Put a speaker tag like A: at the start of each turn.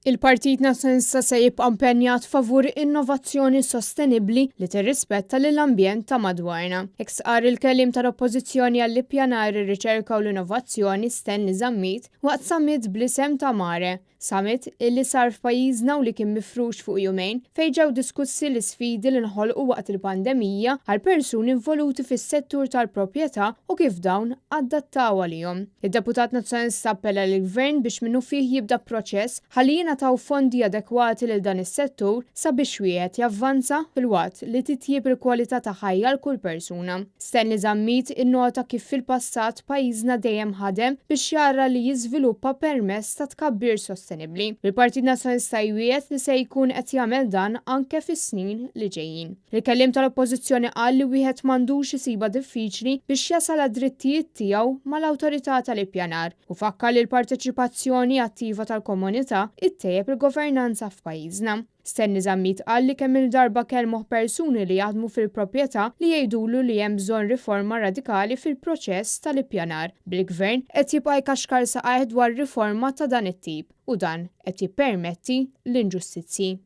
A: Il-Partit Nazzjonalista se jibqa' impenjat favur innovazzjoni sostenibbli li tirrispetta lill-ambjent ta' madwarna. Hekk stqarr il-Kelliem tal-Oppożizzjoni għall-Ippjanar, ir-Riċerka u l-Innovazzjoni Stanley Zammit waqt summit bl-isem ta' Mare, Summit illi sar f'pajjiżna u li kien mifrux fuq jumejn fejn ġew diskussi l-isfidi li nħolqu waqt il-pandemija għal persuni involuti fis-settur tal-proprjetà u kif dawn adattaw għalihom. Id-deputat Nazzjonalista appella lill-Gvern biex minnufih jibda proċess ħalli jingħataw fondi adekwati lil dan is-settur sabiex wieħed javvanza filwaqt li titjieb il-kwalità ta' ħajja għal kull persuna. Stanley Zammit innota kif fil-passat pajjiżna dejjem ħadem biex jara li jiżviluppa permezz ta' tkabbir sostenibbli. Il-Partit Nazzjonalista jwiegħed li se jkun qed jagħmel dan anke fis-snin li ġejjin. Il-kelliem tal-Oppożizzjoni qal li wieħed m'għandux isibha diffiċli biex jasal għad-drittijiet tiegħu mal-Awtorità tal-Ippjanar u fakkar li l-parteċipazzjoni attiva tal-komunità ttejjeb il-governanza f'pajjiżna. Stanley Zammit qal li kemm-il darba kellmuh persuni li jaħdmu fil-proprjetà li jgħidulu li hemm bżonn riforma radikali fil-proċess tal-ippjanar, bil-Gvern qed jibqa' jkaxkar saqajh dwar riforma ta' dan it-tip u dan qed jippermetti l-inġustizzji.